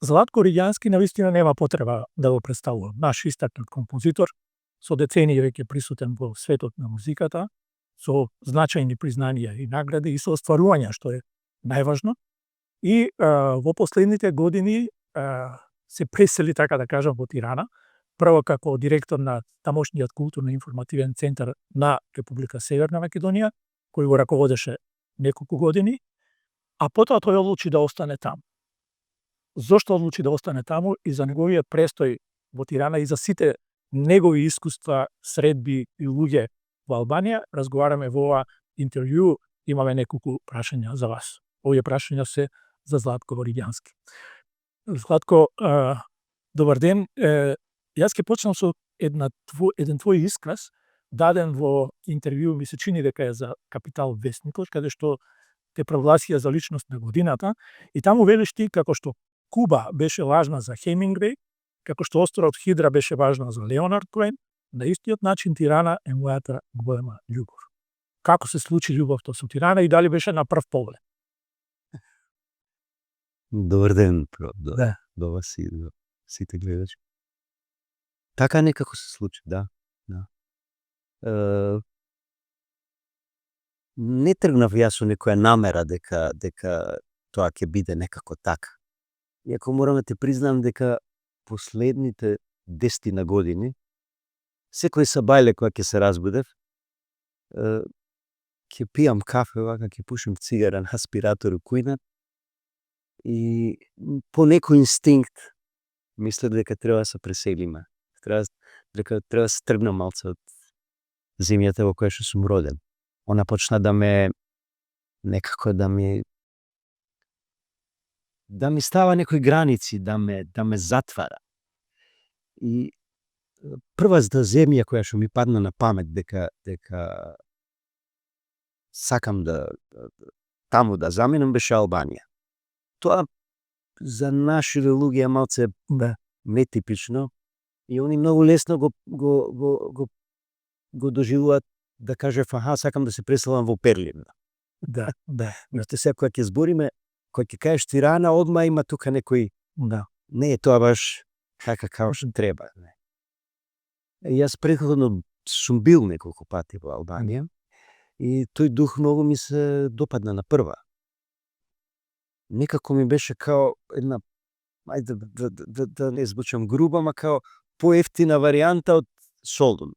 Златко Оригјански навистина нема потреба да го представувам. Наш истакнат композитор, со децении веќе присутен во светот на музиката, со значајни признанија и награди и со остварувања, што е најважно. И во последните години се пресели, така да кажам, во Тирана, прво како директор на тамошниот културно-информативен центар на Република Северна Македонија, кој го раководеше неколку години, а потоа тој одлучи да остане таму. Зошто одлучи да остане таму и за неговиот престој во Тирана и за сите негови искуства, средби и луѓе во Албанија, разговараме во ова интервју, имаме неколку прашања за вас. Овие прашања се за Златко Оригјански. Златко, добар ден. Јас ќе почнам со еден твој исказ, даден во интервју, ми се чини дека е за Капитал Вестникот, каде што те прогласија за личност на годината, и таму велиш ти како што Куба беше важна за Хемингвеј, како што островот Хидра беше важна за Леонард Коен, на истиот начин Тирана е мојата голема љубов. Како се случи љубовта со Тирана и дали беше на прв поглед? Добар ден, Да. до вас и до сите гледачи. Така некако се случи, да. Не тргнав јас со некоја намера дека тоа ќе биде некако така. Иако морам да те признам дека последните 10 години, секој сабајле кога ќе се разбудев, ќе пијам кафе, вака ќе пушим цигара на аспиратор у кујна и по некој инстинкт мислев дека треба да се преселиме. Дека треба да се тргнам малце од земјата во која што сум роден. Она почна да ме некако да ми става некои граници, да ме затвара. И првата земја која што ми падна на памет дека сакам да таму да заминам беше Албанија. Тоа за нашите луѓе е малце нетипично и они многу лесно го доживуваат, да кажев, сакам да се преселам во Перлин. Да. Но сега кога ќе збориме, кога ќе кажеш Тирана, одма има тука некој, не е тоа баш така како што треба. Јас претходно сум бил неколку пати во Албанија и тој дух многу ми се допадна на прва. Некако ми беше као една, ајде да не звучам грубо, ма као поевтина варијанта од Солун.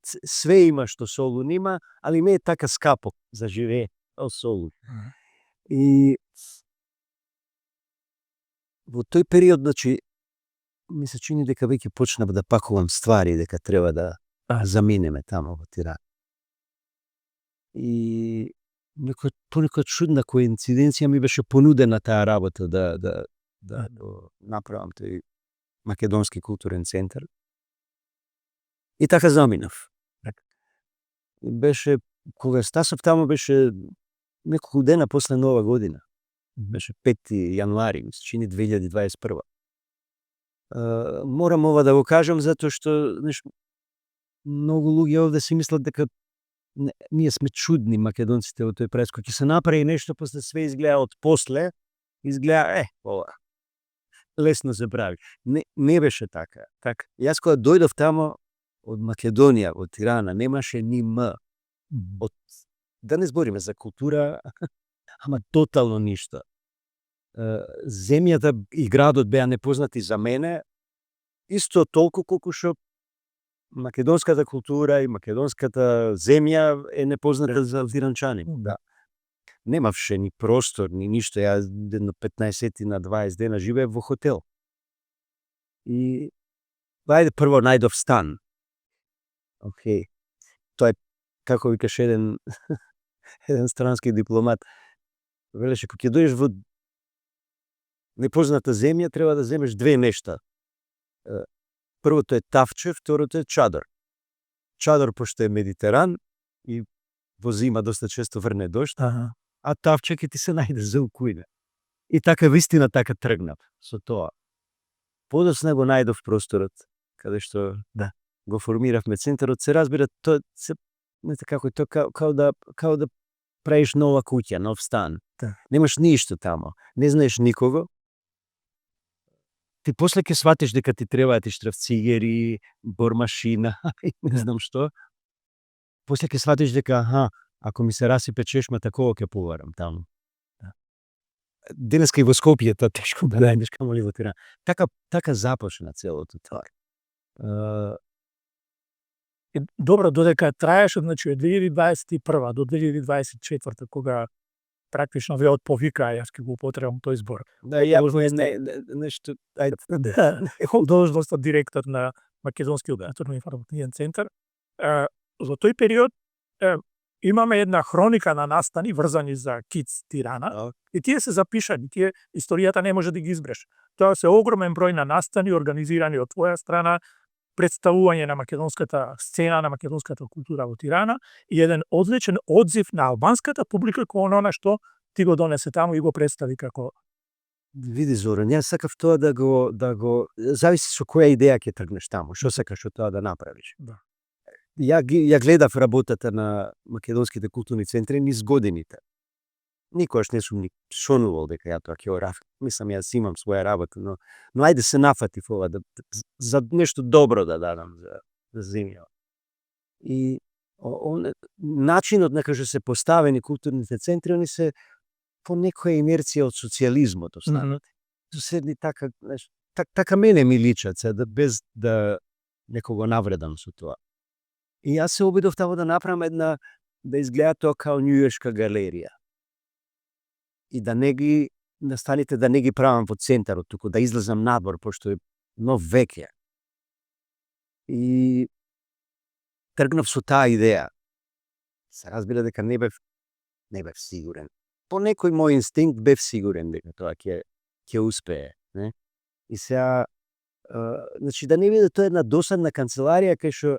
Све има што Солун има, али не е така скапо за живее од Солун. И во тој период, значи, ми се чини дека веќе почнав да пакувам ствари, дека треба да заминеме таму во Тирана. И по некоја чудна коинциденција ми беше понудена таа работа да направам тој Македонски културен центар. И така заминав. Беше, кога стасав таму, беше неколку дена после Нова година. Беше 5 јануари, ми се чини 2021. Морам ова да го кажам затоа што многу луѓе овде си мислат дека ние сме чудни македонците во тој преско. Ќе се направи нешто, после све изгледа од после, изгледа, ова, лесно се прави. Не беше така. Јас кога дојдов тамо од Македонија, од Тирана, немаше ни м. Да не збориме за култура, ама тотално ништо. Земјата и градот беа непознати за мене, исто толку колку што македонската култура и македонската земја е непозната за тиранчани. Немавше ни простор, ни ништо. Ја 15 на 20 дена живеев во хотел. И ајде прво најдов стан. Тоа е, како викаш еден странски дипломат, велеше, кога ќе дојдеш во непозната земја, треба да земеш две нешта. Првото е тавче, второто е чадор. Чадор, пошто е Медитеран и во зима доста често врне дожд, а тавче ќе ти се најде за укујна. И така, вистина, така тргнав со тоа. Подосна го најдов просторот, каде што го формиравме центарот. Се разбира, тоа као да правиш нова куќа, нов стан. Немаш ништо тамо, не знаеш никого. ти после ќе сватиш дека ти требаат и штрафцигери, бормашина, и не знам што. После ќе сватиш дека, ако ми се расипе чешмата, кого ќе поварам таму. Денеска и во Скопје тоа тешко да најдеш, камоли во Тирана. Така започна целото тоа. Добро, додека траеше, значи од 2021 до 2024, кога практично ве отповикаа, јас ќе го употребам тој збор. Да, ја нешто, должноста директор на Македонскиот културно-информативен центар. Во тој период имаме една хроника на настани врзани за КИЦ Тирана, и тие се запишани, тие историјата не може да ги избреш. Тоа се огромен број на настани организирани од твоја страна, представување на македонската сцена, на македонската култура во Тирана и еден одличен одзив на албанската публика кон она што ти го донесе таму и го представи како. Види, Зоран, јас сакав тоа да го зависи со која идеја ќе тргнеш таму, што сакаш од тоа да направиш. Да. Ја гледав работата на македонските културни центри низ годините. Никогаш не сум ни шонувал дека ја тоа ќе го рафам. Мислам, јас имам своја работа, но ајде се нафатив ова за нешто добро да дадам за земја. И начинот на кај што се поставени културните центри, они се по некоја инерција од социјализмот останати. Соседни така мене ми личат, без да некого навредам со тоа. И јас се обидов таму да направам една, да изгледа тоа као њујоршка галерија. И да не ги настаните, да не ги правам во центарот, туку да излезам надвор, пошто е нов веќе. И тргнав со таа идеја. Се разбира дека не бев сигурен. По некој мој инстинкт бев сигурен дека тоа ќе успее, не? И сега, значи да не биде тоа една досадна канцеларија кај што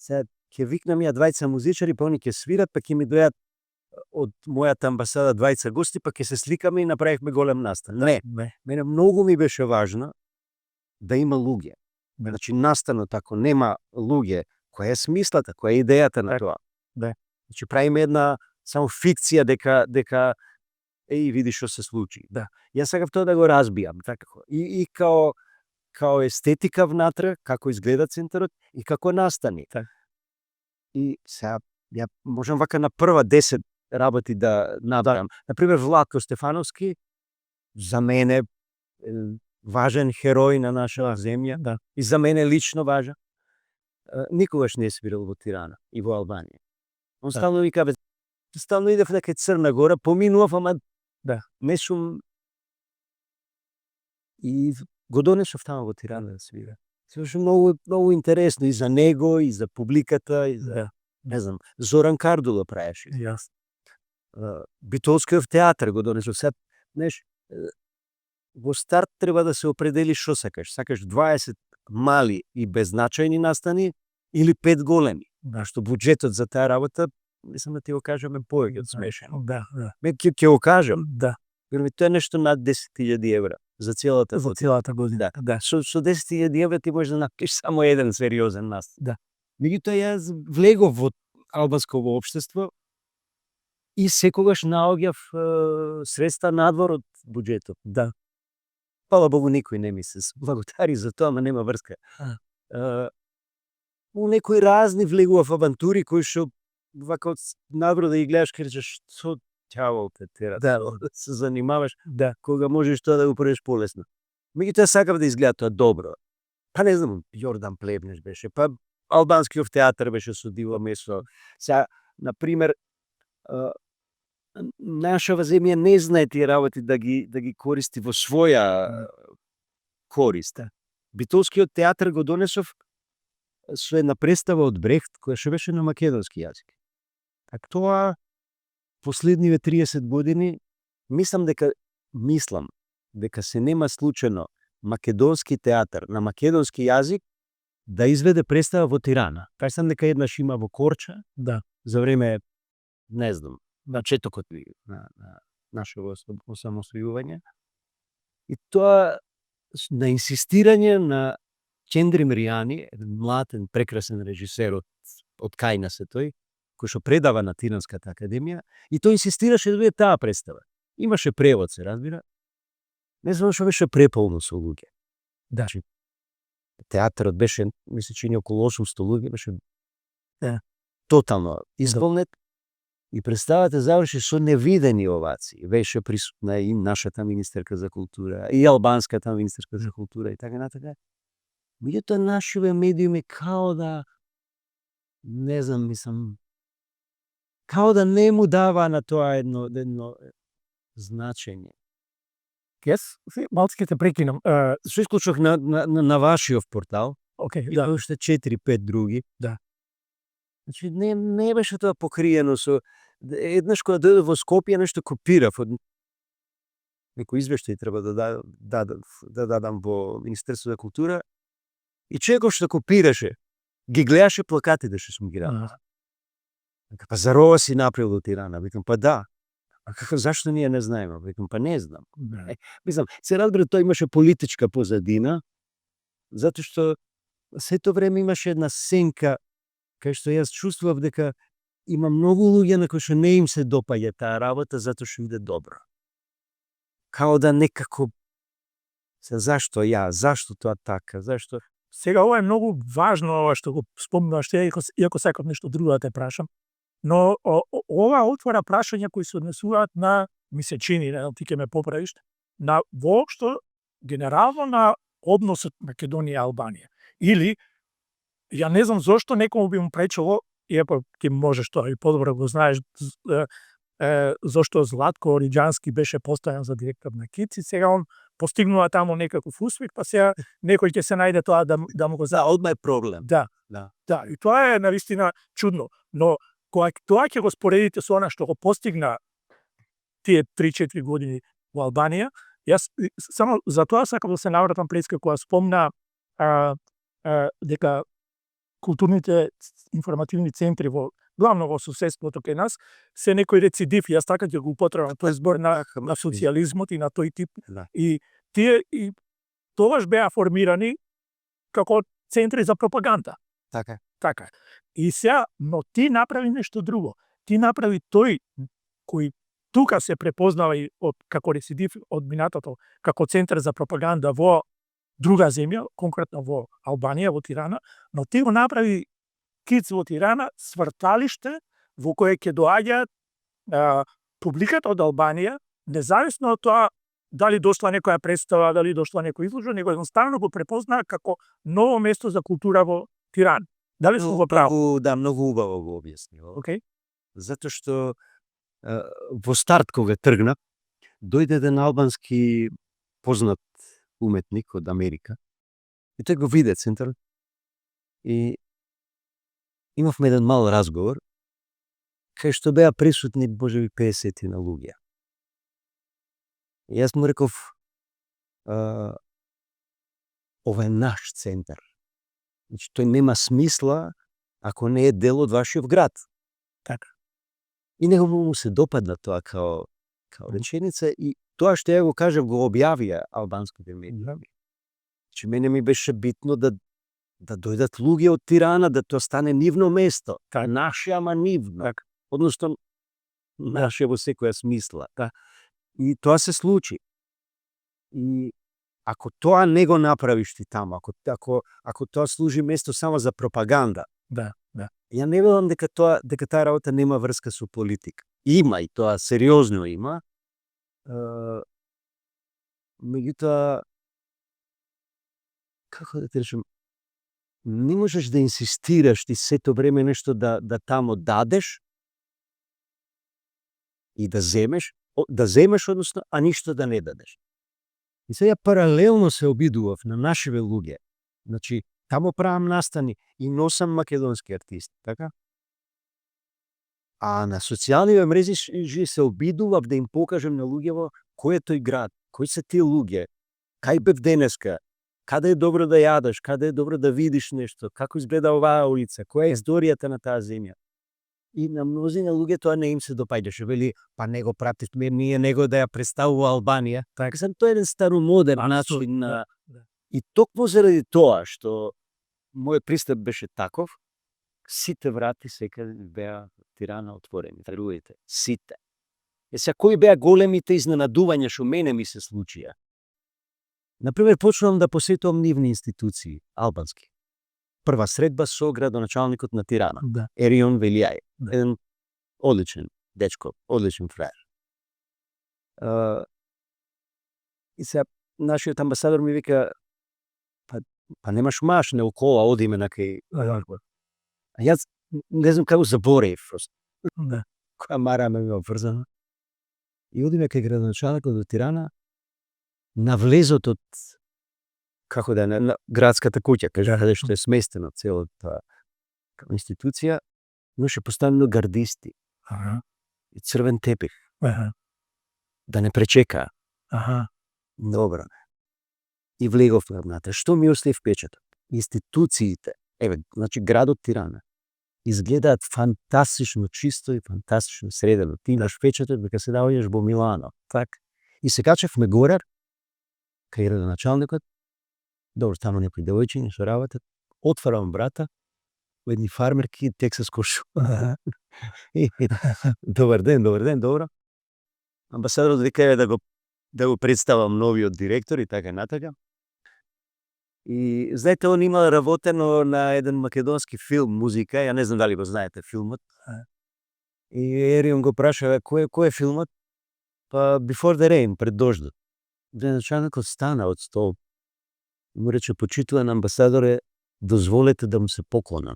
сега ќе викнам ја двајца музичари, па они ќе свират, па ќе ми дојат од мојата амбасада двајца гости, па ќе се сликаме и направивме голем настан. Не. Мене многу ми беше важно да има луѓе. Значи настанот ако нема луѓе, која е смислата, која е идејата на тоа. Значи правиме една само фикција дека види што се случи. Да. Јас сакав тоа да го разбијам, така. И као естетика внатре, како изгледа центарот и како настани. Так. И сега ја можам вака на прва 10 работи да набарам. Например, Владко Стефановски за мене важен херој на нашата земја, да. И за мене лично важен. Никогаш не е свирил во Тирана и во Албанија. Он стално вика, стално идев дека Црна Гора, поминував, ама не сум. И го донесов таму во Тирана да свира. Се беше многу интересно и за него, и за публиката, и за, не знам, Зоран Кардула правеше. Јас. Битолскиот театар го донесов. Сега, знаеш, во старт треба да се определи што сакаш. Сакаш 20 мали и беззначајни настани или 5 големи. Што буџетот за таа работа, мислам да ти го кажеме повеќе од смешено. Да. Ќе го кажам. Да. Тоа е нешто над 10.000 евра за целата година. Да. Со 10.000 евра ти можеш да направиш само еден сериозен настан. Да. Меѓутоа јас влегов во албансково општество и секогаш наоѓав средства надвор од буџетот. Да. Фала Богу, никој не ми се благодари за тоа, ама нема врска. У некои разни влегував авантури кои што вака од надвор да ги гледаш, кажеш што ќавол те тера да се занимаваш, кога можеш тоа да го правиш полесно. Меѓутоа сакав да изгледа тоа добро. Па не знам, Јордан Плебнеш беше, па албанскиот театар беше со диво место. Сега, например, нашава земја не знае тие работи да ги користи во своја корист. Битолскиот театар го донесов со една представа од Брехт, која што беше на македонски јазик. Така тоа, последниве 30 години, мислам дека се нема случајно македонски театар на македонски јазик да изведе представа во Тирана. Кажам дека еднаш има во Корча, за време, не знам, на четокот на нашето осамостојување. И тоа на инсистирање на Чендрим Ријани, еден младен, прекрасен режисер од Кајна се тој, кој што предава на Тиранската академија, и тој инсистираше да биде таа представа. Имаше превод, се разбира. Не знам што беше преполно со луѓе. Да. Значи, театарот беше, мисля, чини околу 800 луѓе, беше Да. тотално исполнет и представата заврши со невидени овации. Беше присутна и нашата министерка за култура, и албанската министерка за култура и така натака. Меѓутоа нашиве медиуми као да, не знам, мислам, као да не му дава на тоа едно значење. Јас малку ќе те прекинам. Што исклучок на вашиот портал, Океј, и да. уште 4-5 други. Да. Значи не беше тоа покриено со еднаш кога дојдов во Скопје нешто копирав од некој извештај треба да дадам во Министерство за култура и човекот што копираше ги гледаше плакатите што сум ги радил. Вика, па зар ова си направил во Тирана? Викам, па да. А како, зашто ние не знаеме? Викам, па не знам. Да. Мислам, се разбира, тоа имаше политичка позадина, затоа што сето време имаше една сенка кај што јас чувствував дека има многу луѓе на кои што не им се допаѓа таа работа затоа што иде добро. Као да некако зашто ја, зашто тоа така, зашто Сега ова е многу важно ова што го спомнуваш ти, иако сакам нешто друго да те прашам, но ова отвора прашања кои се однесуваат на, ми се чини, ти ќе ме поправиш, на воопшто генерално на односот Македонија и Албанија. Или ја не знам зошто некому би му пречело, иако ти можеш тоа и подобро го знаеш, зошто Златко Ориџански беше поставен за директор на КИЦ и сега он постигнува таму некаков успех, па сега некој ќе се најде тоа да му го да, одма е проблем. Да. Да. Да, и тоа е навистина чудно, но кога тоа ќе го споредите со она што го постигна тие 3-4 години во Албанија, јас само за тоа сакам да се навратам преска кога спомна дека културните информативни центри главно во соседството кај нас се некој рецидив, јас така ќе го употребам, тоа е збор на социјализмот и на тој тип. Да. И тие и тогаш беа формирани како центри за пропаганда. Така. Така. И сега, но ти направи нешто друго. Ти направи тој кој тука се препознава и како рецидив од минатото, како центар за пропаганда во друга земја, конкретно во Албанија, во Тирана, но ти го направи КИЦ во Тирана сврталиште во кое ќе доаѓаат публиката од Албанија, независно од тоа дали дошла некоја представа, дали дошла некој изложба, него едноставно го препознаа како ново место за култура во Тиран. Дали сум го прав? Да, многу убаво го објаснил. Океј. Затоа што во старт кога тргна, дојде еден албански познат уметник од Америка и тој го виде центар и имавме еден мал разговор кај што беа присутни можеби 50 на луѓе. И јас му реков, ова е наш центар. Значи, тој нема смисла ако не е дел од вашиот град. Така. И него му се допадна тоа као реченица и тоа што ја го кажав го објавија албанските медиуми. Значи, мене ми беше битно да дојдат луѓе од Тирана, да тоа стане нивно место. Наше, ама нивно. Односно, наше во секоја смисла. И тоа се случи. И ако тоа не го направиш ти таму, ако тоа служи место само за пропаганда, Да. ја не велам дека таа работа нема врска со политика. Има и тоа сериозно има. Меѓутоа, како да ти речем, не можеш да инсистираш ти сето време нешто да тамо дадеш и да земеш, односно, а ништо да не дадеш. И сега паралелно се обидував на нашиве луѓе. Значи, тамо правам настани и носам македонски артисти, така? А на социјалните мрежи се обидував да им покажам на луѓево кој е тој град, кои се тие луѓе, кај бев денеска, каде е добро да јадеш, каде е добро да видиш нешто, како изгледа оваа улица, која е историјата на таа земја. И на мнозина луѓе тоа не им се допаѓаше, вели, па не го пративме ние него да ја представува Албанија. Така сам тоа е еден старомодерен начин на... И токму заради тоа што мојот пристап беше таков, сите врати секаде беа Тирана отворени, верувате, сите. Сега кои беа големите изненадувања што мене ми се случија? Например, почнувам да посетувам нивни институции, албански. Прва средба со градоначалникот на Тирана, Да. Ерион Велијај, Да. еден одличен дечко, одличен фраер. И сега нашиот амбасадор ми вика, па немаш маш неокола, одиме на кај. А јас не знам како заборев просто. Да. Која мара ме обврзана. И одиме кај градоначалникот до Тирана, на влезот од, како да е, на градската куќа, каде што е сместено целата институција, имаше поставено гардисти Аха. и црвен тепих, Аха. да не пречекаа. Аха. Добро. И влегов внатре. Што ми остав впечаток? Институциите, значи градот Тирана, изгледаат фантастично чисто и фантастично средено. Ти имаш впечаток дека се наоѓаш во Милано. Так. И се качевме горе, кај градоначалникот, добро, таму некои девојчиња што работат, отварам брата, едни фармерки, Тексас кошу. Аха. Добар ден, добро. Амбасадорот вика да го представам новиот директор и така натака. И знаете, он има работено на еден македонски филм, музика, ја не знам дали го знаете филмот. И Ерион го праша, кој е филмот? Па Before the Rain, пред дождот. Градоначалникот стана од стол. Му рече, почитуван амбасадоре, дозволете да му се поклонам.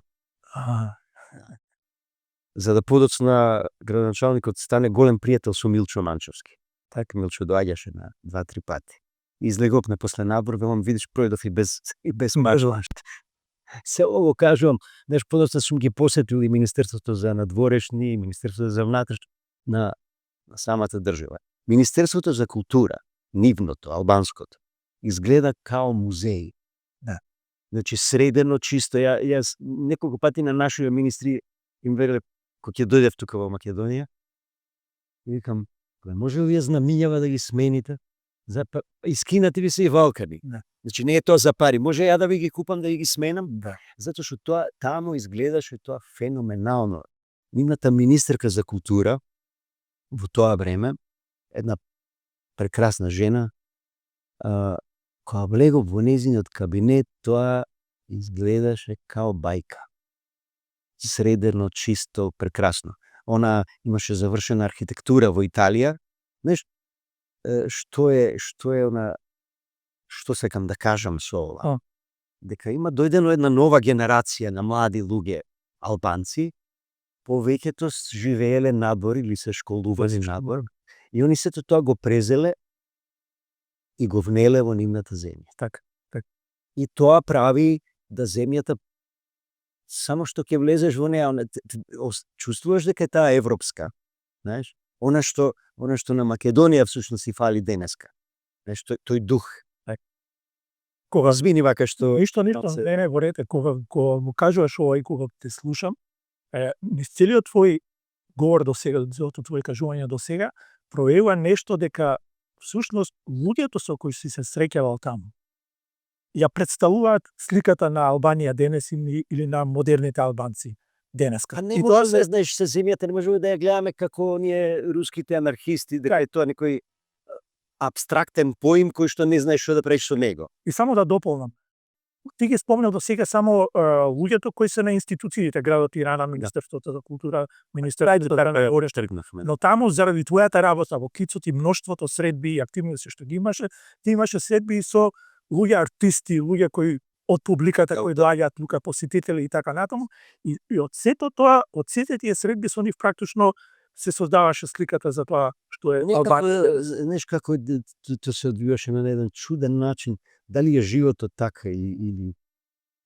За да подоцна градоначалникот стане голем пријател со Милчо Манчовски. Така Милчо доаѓаше на 2-3 пати. Излегопме после набор, велам, видиш, пројдов и без мажлашт. Се ово кажувам, неш подоцна сум ги посетил и Министерството за надворешни, и Министерството за внатрешни на самата држава. Министерството за култура, нивното, албанското, изгледа као музеј. Да. Значи, средено, чисто. Јас неколку пати на нашите министри им веле, кога ќе дојдев тука во Македонија, и викам, може ли вие знамињава да ги смените? Искинати ви се и валкани. Да. Значи, не е тоа за пари. Може ја да ви ги купам да ги сменам? Да. Затоа што тоа таму изгледаше тоа феноменално. Нивната министерка за култура во тоа време, една прекрасна жена, која влегов во нејзиниот кабинет, тоа изгледаше као бајка. Средено, чисто, прекрасно. Она имаше завршена архитектура во Италија. Знаеш, што е она, што сакам да кажам со ова? Дека има дојдено една нова генерација на млади луѓе, албанци, повеќето живееле надвор или се школували надвор, и они сето тоа го презеле и го внеле во нивната земја. Так. И тоа прави да земјата, само што ќе влезеш во неа, чувствуваш дека е таа европска, знаеш? Она што на Македонија всушност си фали денеска. Знаеш, тој дух. Кога Звини вака што... Ништо, не, во ред, кога му кажуваш ова и кога те слушам, низ целиот твој говор до сега, целото твој кажување до сега, пројава нешто дека всушност луѓето со кои си се среќавал таму ја представуваат сликата на Албанија денес или на модерните албанци денеска. А не може да знаеш се земјата, не можеме да ја гледаме како ние руските анархисти, дека е тоа некој апстрактен поим кој што не знаеш што да правиш со него. И само да дополнам, ти ги спомнал до сега само луѓето кои се на институциите, градот Тирана, Министерството за култура, Министерството за но таму заради твојата работа во Кицот и мноштвото средби и активности што ги имаше, ти имаше средби и со луѓе артисти, луѓе кои од публиката кои доаѓаат тука, посетители и така натаму, и од сето тоа, од сите тие средби со нив практично се создаваше сликата за тоа што е Албанија. Знаеш како тоа се одвиваше на еден чуден начин, дали е животот така или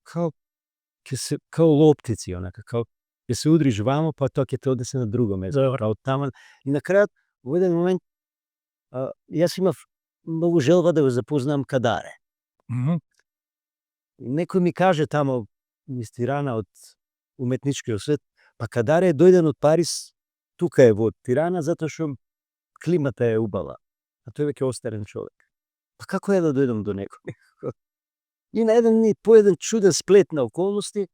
као лоптици, онака, као ќе се удриш вамо, па тоа ќе те однесе на друго место. Од таму. И на крајот, во еден момент, јас имав многу желба да го запознам Кадаре. Некој ми каже тамо низ Тирана од уметничкиот свет, па Кадаре е дојден од Париз, тука е во Тирана, затоа што климата е убава. А тој веќе остарен човек. Па како е да дојдам до него? И на еден чуден сплет на околности,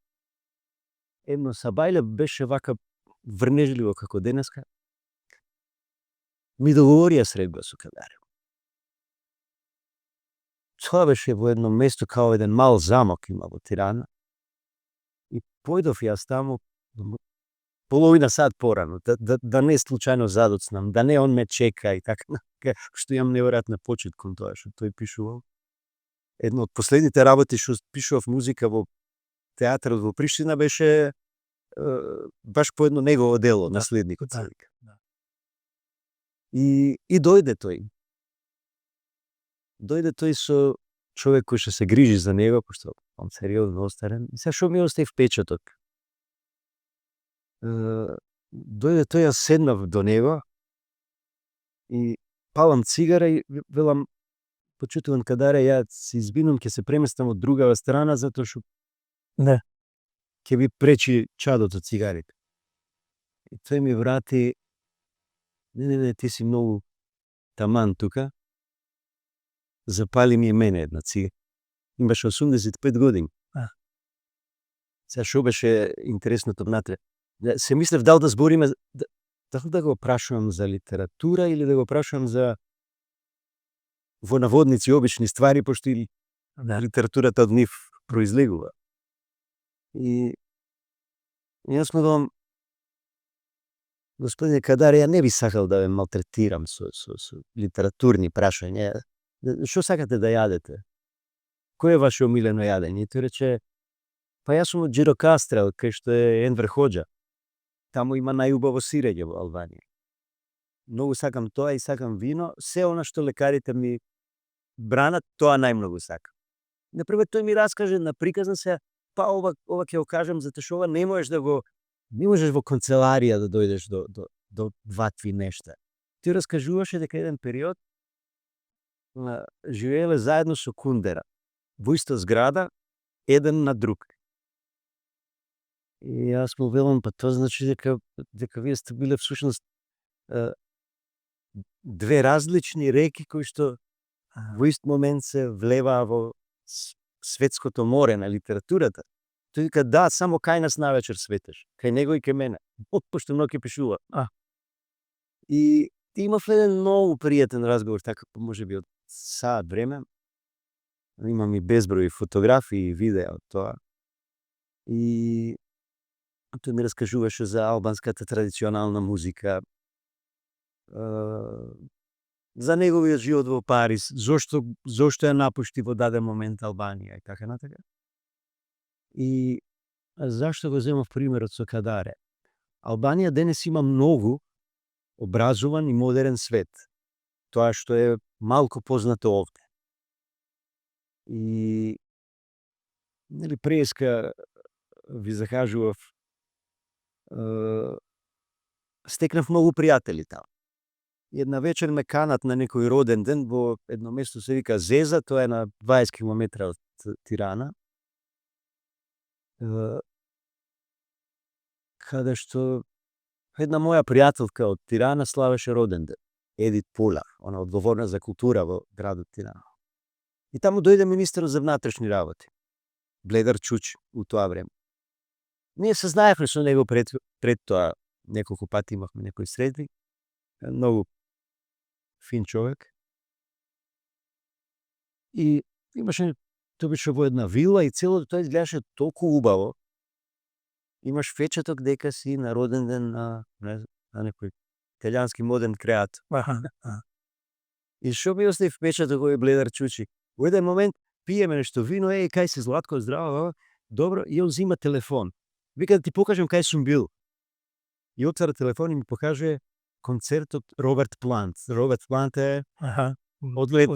едно сабајле беше вака врнежливо како денеска, ми договорија средба со Кадаре. тоа беше во едно место као еден мал замок има во Тирана. И појдов јас таму половина сат порано, да не случајно задоцнам, да не он ме чека и така, што имам неверојатна почит кон тоа што тој пишувал. Едно од последните работи што пишував музика во театарот во Приштина беше баш по едно негово дело, Наследникот се вика. И дојде тој. Дојде тој со човек кој што се грижи за него, пошто он сериозно остарен. И сега што ми остави впечаток? Дојде тој, јас седнав до него и палам цигара и велам, почутувам Кадаре, ја се избинувам, ќе се преместам од другава страна затоа што Не. ќе ви пречи чадот од цигарите. И тој ми врати, не, ти си многу таман тука. Запали ми мене една цигара. Имаше 85 години. Сега што беше интересното внатре? Се мислев дал да збориме, да го прашувам за литература или да го прашувам за во наводници обични ствари, пошто и литературата од нив произлегува. И јас му велам, господине Кадаре, ја не би сакал да ве малтретирам со литературни прашања. Што сакате да јадете? Кој е ваше омилено јадење? И тој рече, па јас сум од Џирокастра, кај што е Енвер Хоџа. Таму има најубаво сирење во Албанија. Многу сакам тоа и сакам вино. Се она што лекарите ми бранат, тоа најмногу сакам. Например, тој ми раскаже на приказна се, па ова ќе го кажам, затоа што ова не можеш во канцеларија да дојдеш до вакви нешта. Тој раскажуваше дека еден период живееле заедно со Кундера во иста зграда, еден на друг. И јас му велам, па тоа значи дека вие сте биле всушност две различни реки кои што во ист момент се влеваа во светското море на литературата. Тој вика, да, само кај нас навечер светеш, кај него и кај мене, пошто многу ќе пишува. И имав еден многу пријатен разговор, така можеби од саат време. Имам и безброј фотографии и видеа од тоа. И тој ми раскажуваше за албанската традиционална музика, за неговиот живот во Париз, зошто ја напушти во даден момент Албанија и така натака. И зашто го земав примерот со Кадаре? Албанија денес има многу образован и модерен свет. Тоа што е малку познато овде. И преска ви закажував, стекнав многу пријатели таму. Една вечер ме канат на некој роден ден во едно место се вика Зеза, тоа е на 20 километра од Тирана. Каде што една моја пријателка од Тирана славеше роден ден, Едит Пула, она одговорна за култура во градот Тирана. И таму дојде министерот за внатрешни работи, Бледар Чучи, у тоа време. Ние се знаевме со него пред тоа, неколку пати имавме некои средби, многу фин човек. И имаше, тој беше во една вила и целото тоа изгледаше толку убаво. Имаш впечаток дека си на роден ден на некој италијански моден креатор. И што ми остави впечаток овој Бледар Чучи? Во еден момент пиеме нешто вино, кај си Златко, здраво, добро, и он зима телефон. Вика да ти покажам кај сум бил. И отвара телефон и ми покаже концертот Роберт Плант. Роберт Плант е од Лед.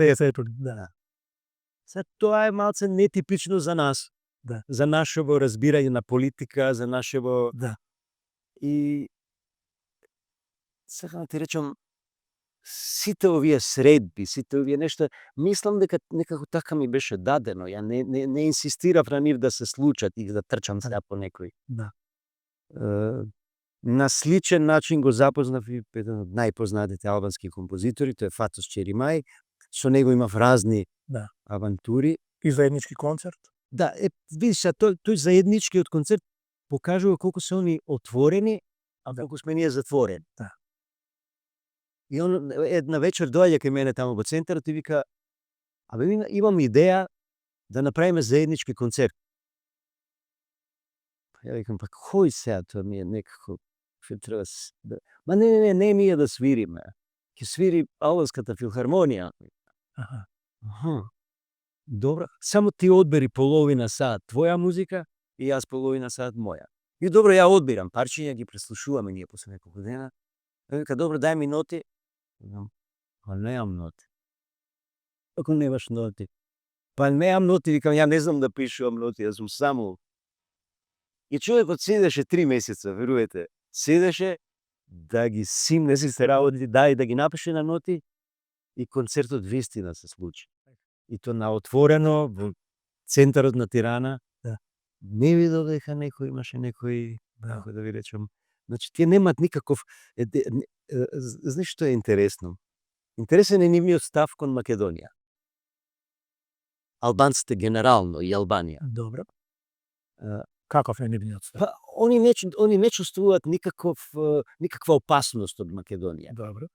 Сега тоа е малце нетипично за нас. За нашево разбирање на политика, за нашево... И сега ти речам, сите овие средби, сите овие нешта, мислам дека некако така ми беше дадено. Ја не инсистирав на нив да се случат и да трчам сега по некој. На сличен начин го запознав и еден од најпознатите албански композитори, тој е Фатос Черимај. Со него имав разни авантури. И заеднички концерт? Да, видиш, тој заедничкиот концерт покажува колку се они отворени, а колку сме ние затворени. И он една вечер доаѓа кај мене таму во центарот и вика, Имам идеја да направиме заеднички концерт. Ја викам, па кој сега, тоа ми е некако, што треба да... Ма не ние да свириме. Ќе свири Албанската филхармонија. Аха. Добро, само ти одбери половина сат твоја музика и јас половина сат моја. И добро, ја одбирам парчиња, ги преслушуваме ние после неколку дена. Вика, добро, дај ми ноти. Викам, па немам ноти. Како немаш ноти? Па немам ноти, викам, ја не знам да пишувам ноти, јас сум само. И човекот седеше 3 месеца, верувате, седеше да ги симне сите работи, да ги напише на ноти и концертот вистина се случи. И то на отворено, во центарот на Тирана. Да. Не видов дека имаше некој, како да ви речам, значи тие немаат никаков, знаеш што е интересно? Интересен е нивниот став кон Македонија. Албанците генерално и Албанија. Добро. Каков е нивниот став? Па, они не чувствуваат никаква опасност од Македонија. Добро.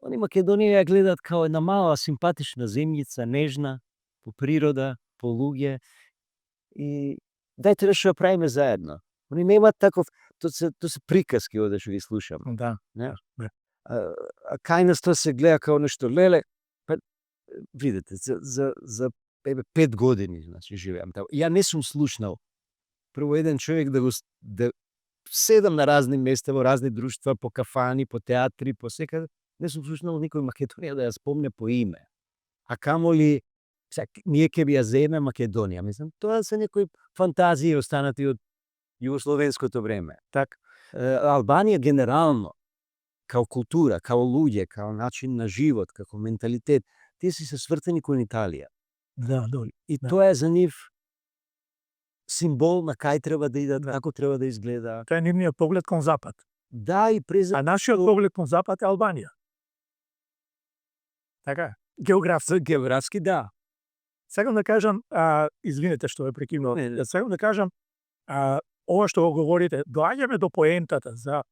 Они Македонија ја гледаат као една мала симпатична земјица, нежна, по природа, по луѓе. И дајте да што ја правиме заедно. Они немаат таков, тоа се приказки овде што ги слушам. Да. Не? Да. А кај нас тоа се гледа као нешто леле. Па видите, за 5 години, значи живеам таму. Ја не сум слушнал прво еден човек да седам на разни места, во разни друштва, по кафани, по театри, по секаде. Не сум слушнал никој Македонија да ја спомне по име. А камоли ние ќе би ја земе Македонија. Мислам, тоа се некои фантазии останати од југословенското време. Так, Албанија генерално, као култура, као луѓе, као начин на живот, како менталитет, тие се свртени кон Италија. Да, добро. И тоа е за нив символ на кај треба да идат, како треба да изгледа. Тоа е нивниот поглед кон запад. Да, и А нашиот поглед кон запад е Албанија. Така е. географски, да. Сакам да кажам, извинете што ве прекинувам. Не. Сакам да кажам, ова што го говорите, доаѓаме до поентата за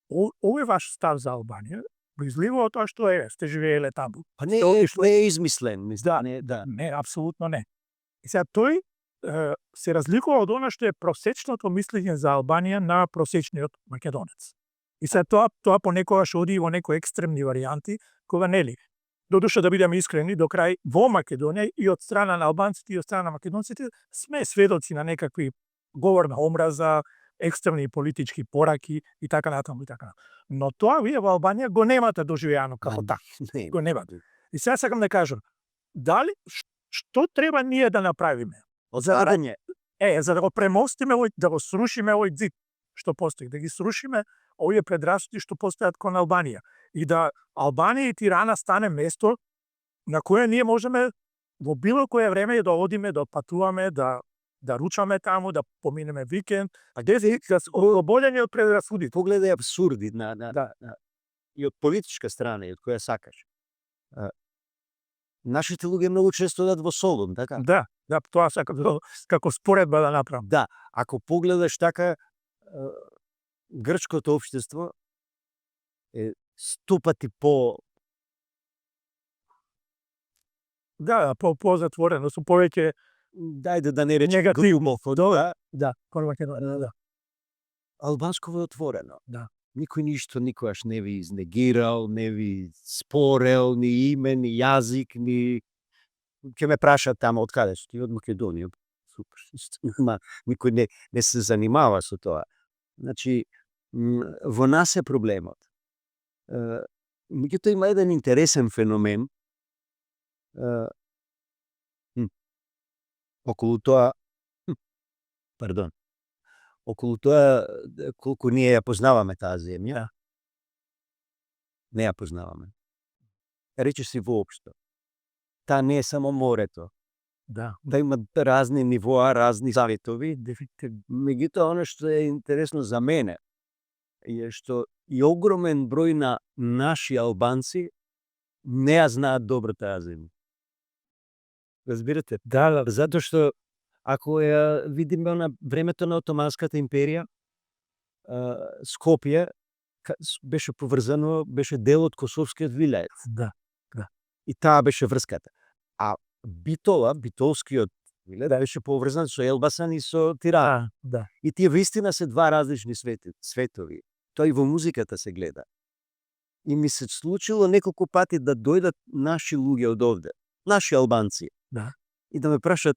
овој ваш став за Албанија, произлива од тоа што сте живееле таму. Па не е измислен, мислам, да. Не, апсолутно не. И сега тој се разликува од она што е просечното мислење за Албанија на просечниот македонец. И сега тоа понекогаш оди во некои екстремни варијанти, кога нели. Додуша, да бидеме искрени, до крај во Македонија и од страна на албанците и од страна на македонците сме сведоци на некакви говор на омраза, екстремни политички пораки и така натаму и така. Но тоа вие во Албанија го немате доживеано како така. Го немате. И сега сакам да кажам, дали што треба ние да направиме? Отварање. За да го премостиме, да го срушиме овој зид што постои, да ги срушиме овие предрасуди што постојат кон Албанија и да Албанија и Тирана стане место на кое ние можеме во било кое време да одиме, да патуваме, да ручаме таму, да поминеме викенд, да ослободени од предрасуди. Погледај абсурди Да. и од политичка страна, и од која сакаш. Нашите луѓе многу често одат во Солун, така? Да, тоа сакам како споредба да направам. Да, ако погледаш така, грчкото општество е 100 пати по... Да, по-затворено, со повеќе Дајде да не речем негативно. Да. Кон Македонија, да. Албанско е отворено. Да. Никој ништо никогаш не ви изнегирал, не ви спорел, ни име, ни јазик, ни... Ке ме прашат тамо од каде си, ти од Македонија. Супер. Никој не се занимава со тоа. Значи, во нас е проблемот. Меѓутоа има еден интересен феномен околу тоа, околу тоа колку ние ја познаваме таа земја. Не ја познаваме. Рече си воопшто. Таа не е само морето. Да. Да има разни нивоа, разни светови. Меѓутоа, оно што е интересно за мене е што и огромен број на наши албанци не ја знаат добро таа земја. Разбирате? Да. Затоа што ако ја видиме на времето на Отоманската империја, Скопје беше поврзано, беше дел од Косовскиот вилајет. Да. И таа беше врската. А Битола, битолскиот милет, беше поврзан со Елбасан и со Тирана. Да. И тие вистина се два различни светови. Тоа и во музиката се гледа. И ми се случило неколку пати да дојдат наши луѓе од овде, наши албанци. Да. И да ме прашат,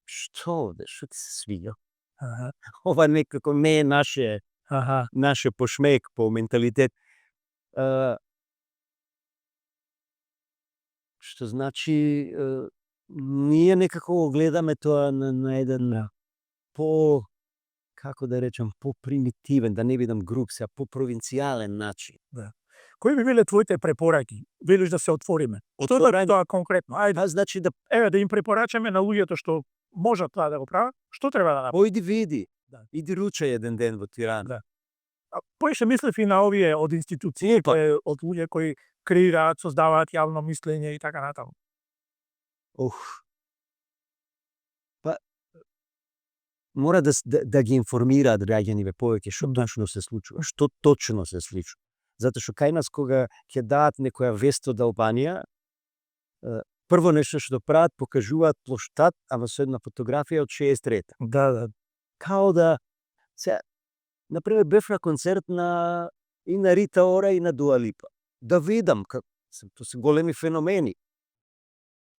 што овде, што ти се свиѓа? Аха. Ова некако не е Аха. наше по шмек, по менталитет. Што значи, ние некако го гледаме тоа на еден по, како да речем, по-примитивен, да не бидам груб сега, по-провинцијален начин. Кои би биле твоите препораки? Велиш да се отвориме. Што е тоа конкретно? Ајде, Значи да да им препорачаме на луѓето што можат тоа да го прават, што треба да направат? појди види, Да. иди ручај еден ден во Тирана. Да. Поише мислев и на овие од институциите, од луѓе кои креираат, создаваат јавно мислење и така натаму. Па мора да ги информираат граѓаниве повеќе што точно се случува, што точно се случува. Затоа што кај нас кога ќе дадат некоја вест од Албанија, прво нешто што прават, покажуваат плоштад, ама со една фотографија од 63-та. Да. Као да се например бев на концерт и на Рита Ора и на Дуа Липа. Да видам тоа се големи феномени.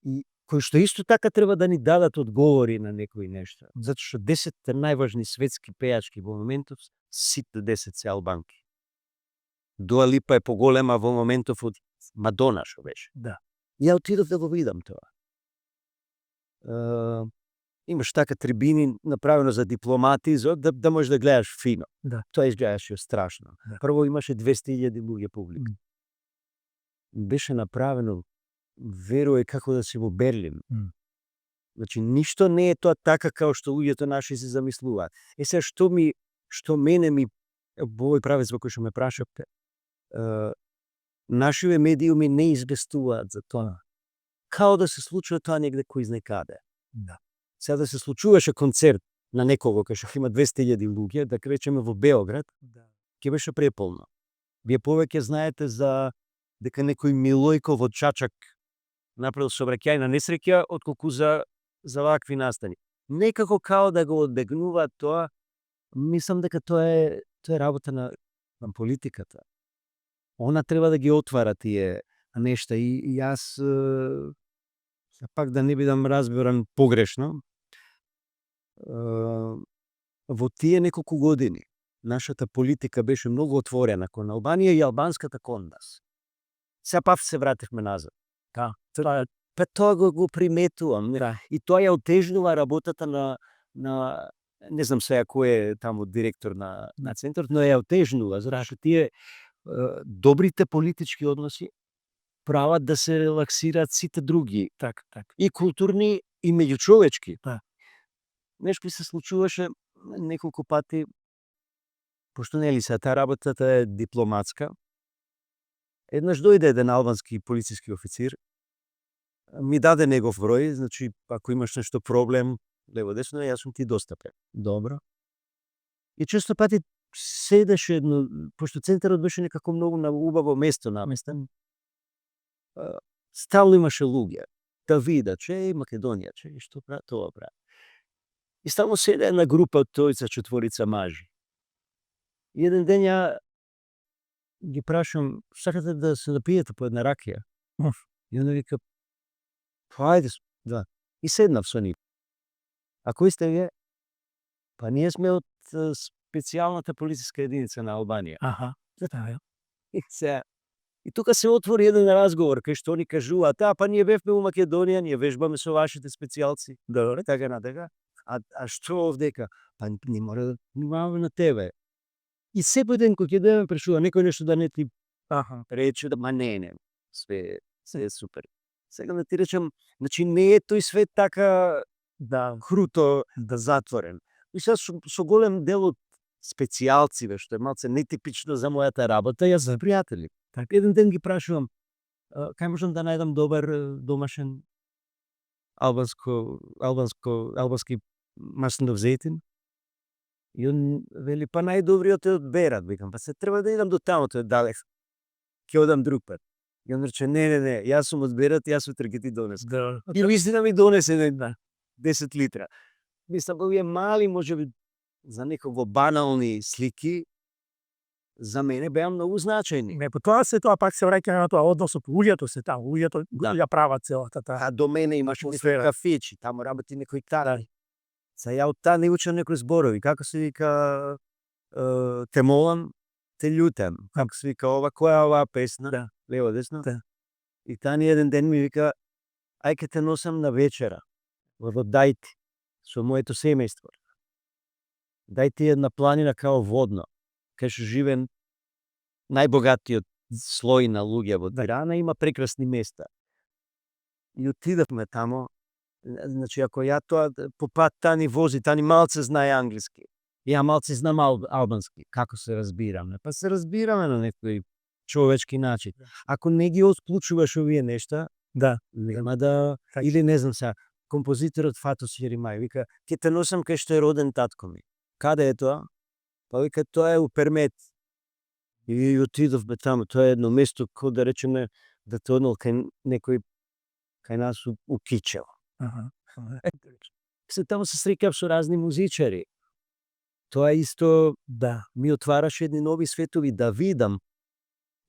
И кои што исто така треба да ни дадат одговори на некои нешта. Затоа што 10 најважни светски пејачки во моментов, сите 10 се албанки. Дуа Липа е поголема во моментов од Мадона што беше. Да. Ја отидов да го видам тоа. Имаш така трибини направено за дипломати, да можеш да гледаш фино. Да. Тоа изгледаше страшно. Да. Прво имаше 200.000 луѓе публика. Беше направено, веруе како да си во Берлин. Значи ништо не е тоа така како што луѓето наши се замислуваат. Сега што мене ми во овој правец во кој што ме прашавте, нашиве медиуми не известуваат за тоа. Као да се случува тоа негде кој знае каде. Да. Сега да се случуваше концерт на некого кај што има 200.000 луѓе, да речеме во Београд, ќе беше преполно. Вие повеќе знаете за дека некој Милојков од Чачак направил сообраќајна несреќа отколку за вакви настани. Некако као да го одбегнуваат тоа, мислам дека тоа е работа на политиката. Она треба да ги отвара тие нешта и јас пак да не бидам разбиран погрешно, во тие неколку години нашата политика беше многу отворена кон Албанија и албанската кон нас. Сега пак се вративме назад. Па тоа го приметувам. И тоа ја отежнува работата на не знам сега кој е таму директор на центарот, но ја отежнува, зашто тие добрите политички односи прават да се релаксираат сите други. И културни, и меѓучовечки. Нешто се случуваше неколку пати, пошто нели сега таа работата е дипломатска. Еднаш дојде еден албански полициски официр, ми даде негов број, значи ако имаш нешто проблем, лево десно, јас сум ти достапен. Добро. И често пати седеше едно, пошто центарот беше некако многу на убаво место наместен. Стално имаше луѓе да видат, Македонија, што прави тоа прави. И стално седе една група од тројца, четворица мажи. И еден ден ја ги прашам, сакате да се напиете по една ракија? И она вика, ајде, да. И седнав со нив. А кои сте вие? Па ние сме од специјалната полициска единица на Албанија. И тука се отвори еден разговор кај што они кажуваат, па ние бевме во Македонија, ние вежбаме со вашите специјалци. Добре, така на така. А што овдека? Па не мора да внимаваме на тебе. И секој ден кој ќе да ме прашува некој нешто да не ти рече, да не, све е супер. Сега да ти речам, значи не е тој свет така круто да затворен. И сега со голем дел од специјалци, што е малце нетипично за мојата работа, јас за пријатели. Еден ден ги прашувам, кај можам да најдам добар домашен албански маслинов зејтин? И он вели, па најдобриот е од Берат. Викам, па се треба да идам до таму, тоа е далек. Ќе одам друг пат. И он рече, не, јас сум од Берат, јас утре ќе ти донесам. Да. И вистина ми донесе една 10 литра. Мислам, овие мали, можеби, за некого банални слики, за мене беа многу значајни. Не, тоа пак се враќа на тоа односот, луѓето се таму, луѓето ја прават целата таа. А до мене имаше атмосфера. кафејчи, таму работи некој тани. Ја од таа не учам некои зборови, како се вика, те молам, те љутам. Како се вика ова, која е оваа песна? Да. Лево, десно? Да. И тани еден ден ми вика, ај ке те носам на вечера, во Дајти, со моето семејство. Дајти една планина као водно, кај што живеен најбогатиот слој на луѓе во Тирана, има прекрасни места. И отидавме тамо, значи ако ја тоа по пат тани вози, тани малце знае англиски. Ја малце знам албански, како се разбираме. Па се разбираме на некој човечки начин. Ако не ги отклучуваш овие нешта, Да. нема да, или не знам сега, композиторот Фатос Јеримај вика, ќе те носам кај што е роден татко ми. Каде е тоа? Па вика, тоа е у Пермет. И отидовме таму, тоа е едно место, кој да речеме, да те однал кај некој, кај нас у Кичево. Се таму се среќав со разни музичари. Тоа исто Да. ми отвараше едни нови светови, да видам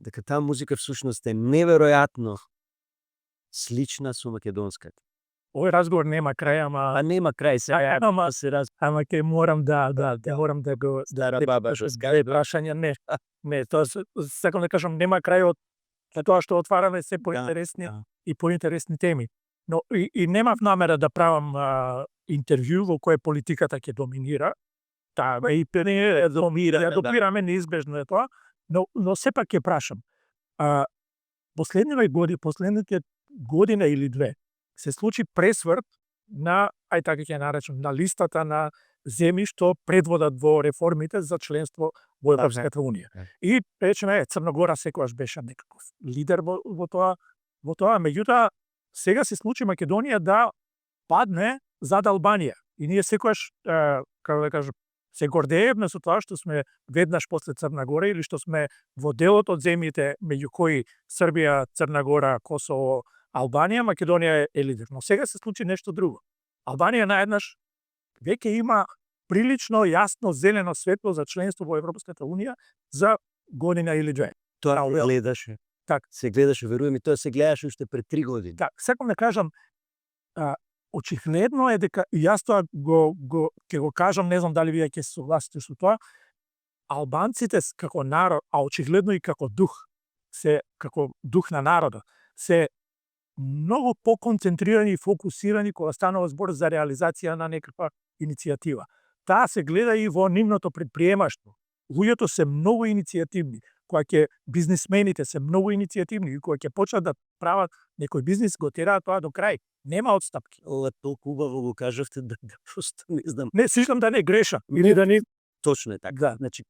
дека таа музика всушност е неверојатно слична со македонската. Овој разговор нема крај, ама А нема крај сега, ама се раз... ама ќе морам да морам да го прашање не, тоа сакам да кажам нема крај од тоа што отвараме се поинтересни и поинтересни теми. Но и немав намера да правам интервју во кое политиката ќе доминира. Таа и не доминира, ја допираме неизбежно е тоа, но сепак ќе прашам. Последните година или две се случи пресврт на, ај така ќе наречам, на листата на земји што предводат во реформите за членство во Европската унија. И речеме, Црногора секогаш беше некаков лидер во тоа, меѓутоа сега се случи Македонија да падне зад Албанија. И ние секогаш, како да кажам, се гордеевме со тоа што сме веднаш после Црна Гора или што сме во делот од земјите меѓу кои Србија, Црна Гора, Косово, Албанија, Македонија е лидер. Но сега се случи нешто друго. Албанија наеднаш веќе има прилично јасно зелено светло за членство во Европската унија за година или две. Тоа гледаше. Так. Се гледаше, верувам, и тоа се гледаше уште пред 3 години. Так, сакам да кажам, очигледно е дека, и јас тоа ќе го кажам, не знам дали вие ќе се согласите со тоа, албанците како народ, а очигледно и како дух на народот, се многу поконцентрирани и фокусирани кога станува збор за реализација на некаква иницијатива. Таа се гледа и во нивното предприемаштво. Луѓето се многу иницијативни, кога ќе бизнисмените се многу иницијативни и кога ќе почнат да прават некој бизнис, го тераат тоа до крај. Нема отстапки. Ова толку убаво го кажавте да просто не знам. Не, сишам да не греша. Или да не... Точно е така. Да. Значи,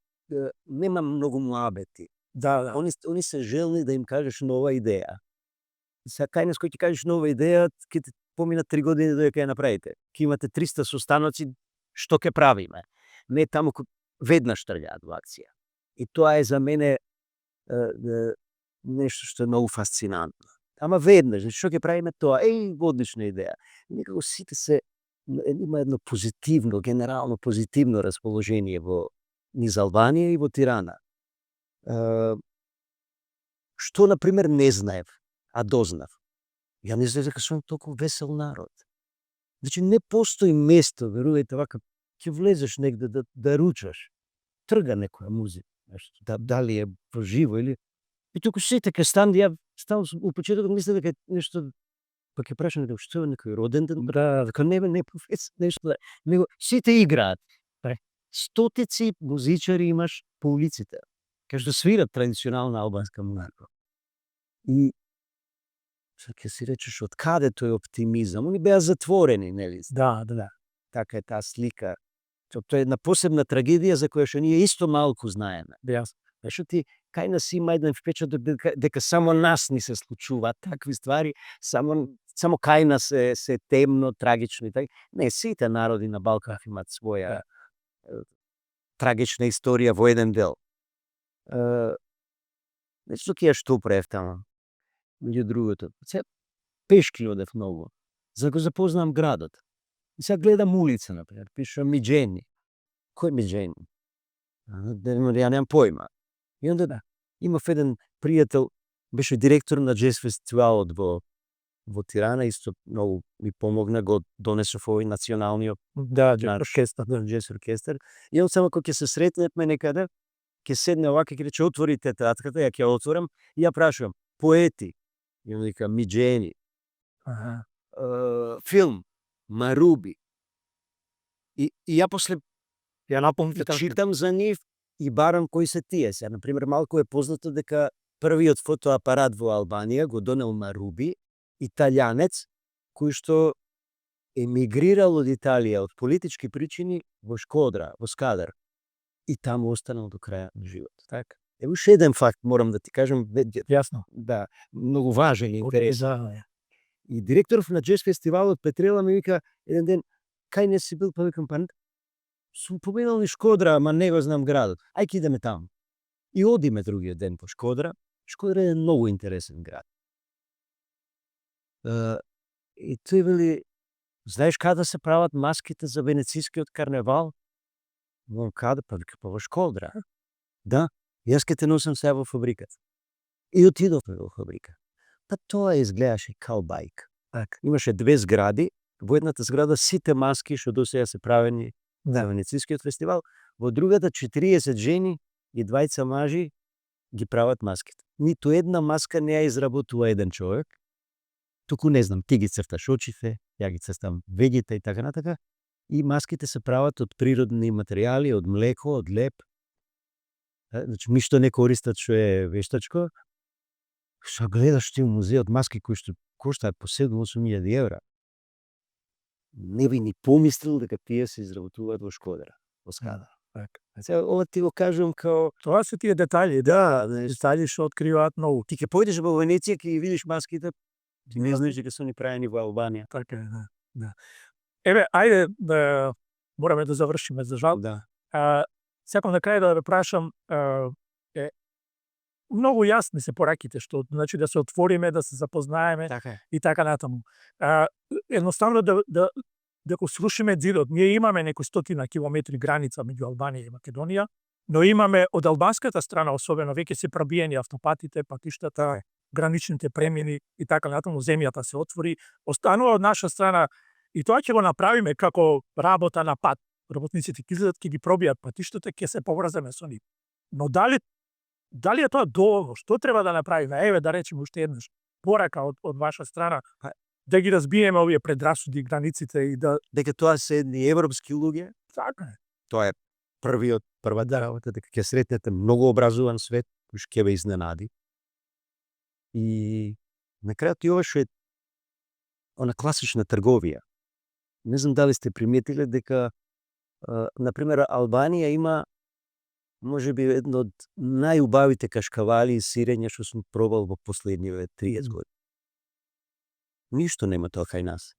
нема многу муабети. Да. Они се желни да им кажеш нова идеја. Сега кај нас кој ќе кажеш нова идеја, ќе те помина 3 години додека ја направите. Ќе имате 300 состаноци, што ќе правиме. Не таму веднаш тргаат во акција. И тоа е за мене нешто што е многу фасцинантно. Ама веднаш, што ќе правиме тоа? Одлична идеја. Некако сите се има едно позитивно, генерално позитивно расположение во низ Албанија и во Тирана. Што, например, не знаев, а дознав. Ја не знаев дека сум толку весел народ. Значи, не постои место, верувајте, вака, ќе влезеш негде да ручаш. Трга некоја музика, дали е во живо или... И туку сите ке стан, ја стал у почетокот мислев дека нешто, па ќе прашам дека што е некој роден ден, дека не професија, нешто, него сите играат. Стотици музичари имаш по улиците, кај што свират традиционална албанска музика. И ќе си речеш од каде тој оптимизам? Они беа затворени, нели? Да. Така е таа слика. Тоа е една посебна трагедија за која што ние исто малку знаеме. Зашто ти кај нас има еден впечаток дека само нас ни се случуваат такви ствари, само кај нас се темно, трагично и така. Не, сите народи на Балкан имаат своја трагична историја во еден дел. Нешто ќе ја штупрев таму. меѓу другото. Се пешки одев многу, за да го запознам градот. И сега гледам улица, например, пише Миџени. Кој Миџени? Ја немам појма. И онда имав еден пријател, беше директор на джез фестивалот во Тирана, исто многу ми помогна, го донесов овој националниот Да, джез наш оркестар. джез оркестар. И он само кога ќе се сретнеме некаде, ќе седне овака, ќе рече отвори тетратката, ја ќе отворам и ја прашувам поети. И он вика Миџени. Аха. Филм Маруби. И ја после Ја напомни читам за нив и барам кои се тие. Сега, например, малку е познато дека првиот фотоапарат во Албанија го донел Маруби, италијанец, кој што емигрирал од Италија од политички причини во Шкодра, во Скадар. И таму останал до краја на животот. Така. Ево уште еден факт морам да ти кажам, Јасно. да, многу важен и интересен. Да, И директоров на джез фестивалот Петрела ми вика еден ден, кај не си бил, па викам, па сум поминал ни Шкодра, ама не го знам градот. Ајде идеме таму. И одиме другиот ден по Шкодра. Шкодра е многу интересен град. И тој вели, знаеш каде се прават маските за венецискиот карневал? Вон каде? Па вика, па во Шкодра. Да, јас ке те носам сега во фабриката. И отидовме во фабрика. Па тоа изгледаше као бајка. така. Имаше две згради, во едната зграда сите маски што досега се правени за венецискиот фестивал, во другата 40 жени и 20 мажи ги прават маските. Ниту една маска не ја изработува еден човек, туку не знам, ти ги црташ очите, ја ги цртам вегите и така натака, и маските се прават од природни материјали, од млеко, од леп. Значи, ништо не користат што е вештачко. Што гледаш ти у музеот маски кои што коштаат по 7-8 евра. Не би ни помислил дека тие се изработуваат во Шкодра, во Скадар. Така. Сега, ова ти го кажувам као Тоа се тие детали, да, детали што откриваат многу. ти ќе појдеш во Венеција ќе ги видиш маските, ти не знаеш дека се ни правени во Албанија. Така е, да. Еве, ајде да мораме да завршиме за жал. Да. Сакам на крај да ве прашам, многу јасни се пораките што значи да се отвориме, да се запознаеме Така е. и така натаму. Едноставно да го срушиме ѕидот. Ние имаме некои стотина километри граница меѓу Албанија и Македонија, но имаме од албанската страна особено веќе се пробиени автопатите, патиштата, граничните премини и така натаму, земјата се отвори. Останува од наша страна и тоа ќе го направиме како работа на пат. Работниците ќе излезат, ќе ги пробијат патиштата, ќе се поврземе со нив. Но дали е тоа доволно? Што треба да направиме? Еве да речеме уште еднаш порака од ваша страна да ги разбиеме овие предрасуди, границите и да Дека тоа се едни европски луѓе, така е. тоа е првата работа, дека ќе сретнете многу образуван свет, кој ќе ве изненади. И на крајот и ова што е она класична трговија. Не знам дали сте приметиле дека например Албанија има можеби едно од најубавите кашкавали и сирење што сум пробал во последниве 30 години. Ништо нема тоа кај нас.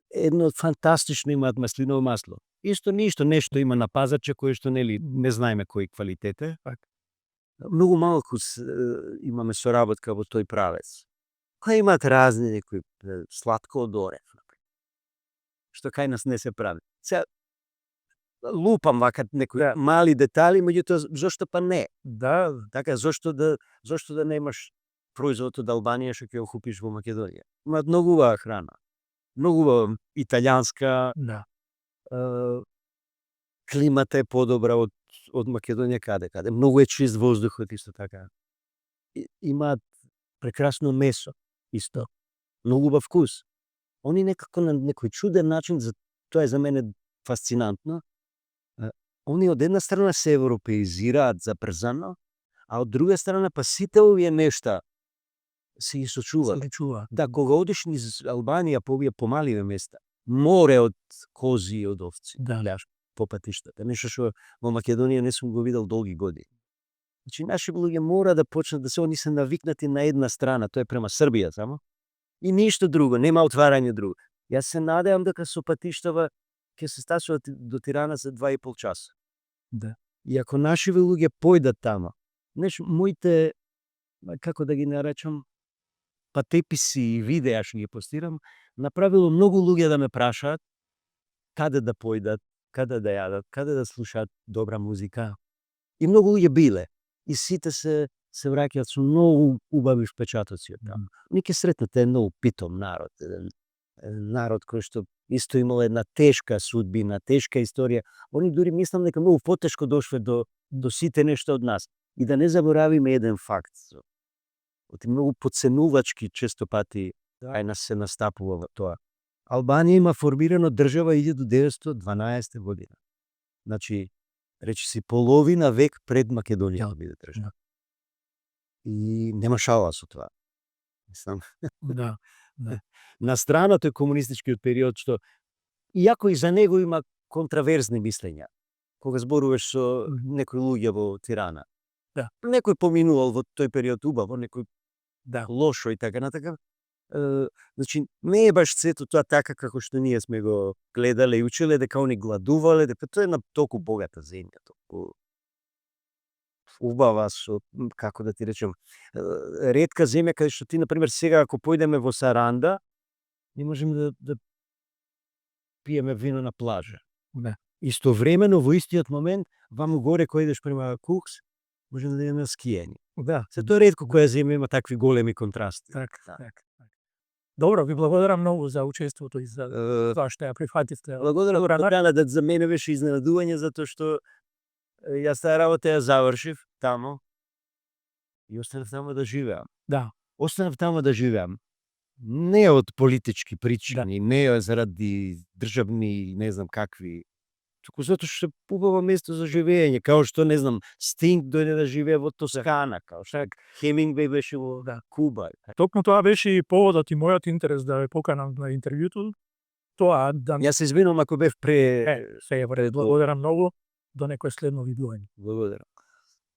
Едно фантастично имаат маслиново масло. Исто нешто има на пазарче кое што не знаеме кој квалитет е. Многу малку имаме соработка во тој правец. Кои имаат разни некои сладко од орев, што кај нас не се прави. Сега лупам вака некои мали детали, меѓутоа зошто па не? Да, Така зошто да немаш производ од Албанија што ќе го купиш во Македонија? Имаат многу убава храна. Многу убава италијанска, да. климата е подобра од Македонија каде. Многу е чист воздухот исто така. Имаат прекрасно месо исто. Многу убав вкус. Они некако на некој чуден начин, тоа е за мене фасцинантно. Они од една страна се европеизираат забрзано, а од друга страна па сите овие нешта се ги сочуваат. Се чува. Да, кога одиш низ Албанија по овие помаливе места, море од кози и од овци. Да. По патиштата. Нешто што во Македонија не сум го видел долги години. Значи, наши луѓе мора да почнат да они се навикнати на една страна, тоа е према Србија само, и ништо друго, нема отварање друго. Јас се надевам дека со патиштава ќе се стасуват до Тирана за 2,5 часа. Да. И ако наши луѓе појдат тамо, моите, како да ги наречам, патеписи и видеа што ги постирам, направило многу луѓе да ме прашаат каде да појдат, каде да јадат, каде да слушаат добра музика. И многу луѓе биле. И сите се враќаат со многу убави впечатоци од таму. Ние ќе сретнете многу питом народ, еден народ кој што исто имал една тешка судбина, тешка историја. Они дури мислам дека многу потешко дошле до сите нешта од нас. И да не заборавиме еден факт. Оти многу подценувачки често пати нас се настапува во тоа. Албанија има формирано држава 1912 година. Значи, речиси половина век пред Македонија да биде држава. И нема шала со това. Мислам. Да. На страна тој комунистичкиот период што иако и за него има контраверзни мислења. Кога зборуваш со некои луѓе во Тирана. Да. Некој поминувал во тој период убаво, некој Да. лошо и така натака. Значи, не е баш сето тоа така како што ние сме го гледале и учеле, дека они гладувале, дека тоа е една толку богата земја, толку убава со, како да ти речем, ретка земја каде што ти, например, сега ако појдеме во Саранда, не можеме да пиеме вино на плажа. Да. Истовремено во истиот момент, ваму горе кој идеш према Кукс, можеме да идеме на скијање. Да. Се тоа ретко која земја има такви големи контрасти. Така. Добро, ви благодарам многу за учеството и за тоа што ја прифативте. Благодарам да за мене беше изненадување затоа што јас таа работа ја завршив тамо и останав тамо да живеам. Да. Останав тамо да живеам. Не од политички причини, не заради државни, не знам какви, туку затоа што е убаво место за живење, као што, не знам, Стинг дојде да живее во Тоскана, као што Хемингвеј беше во Куба. Токму тоа беше и поводот и мојот интерес да ве поканам на интервјуто. Тоа да Јас се извинувам ако бев се благодарам многу, до некој следно видување. Благодарам.